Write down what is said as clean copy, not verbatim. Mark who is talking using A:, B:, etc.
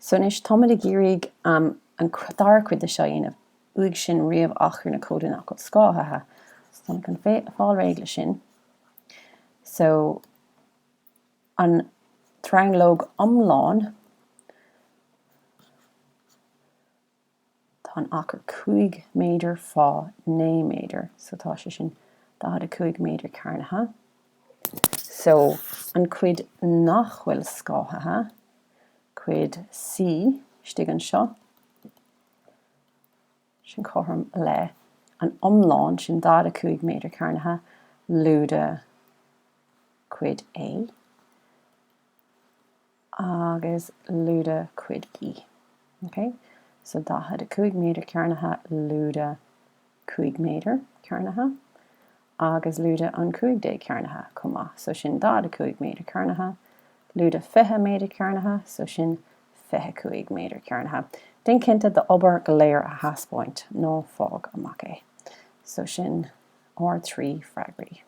A: So anois táimid ag iarraidh an dara cuid de seo a dhéanamh, uaidh sin ríomh achar na coda nach bhfuil scáthaithe. So táimid chun fáil réidh le sin. So an trianglóg iomlán, tá an achar 5 méadar fá 9 méadar, so tá sé sin 45 méadar cearnaithe. So an cuid nach bhfuil scáthaithe, cuid C istigh anseo, sin cothrom le an iomlán, sin 45 méadar cearnaithe, lúide cuid A agus lúide cuid B. Ok, so 45 méadar cearnaithe lúide 5 méadar cearnaithe agus lúide an 15 cearnaithe chomh maith. So sin 45 méadar cearnaithe lúide 20 méadar cearnaithe, so sin 25 méadar cearnaithe. Déan cinnte d'obair go léir a thaispeáint, ná fág amach é. So sin ár 3 freagraí.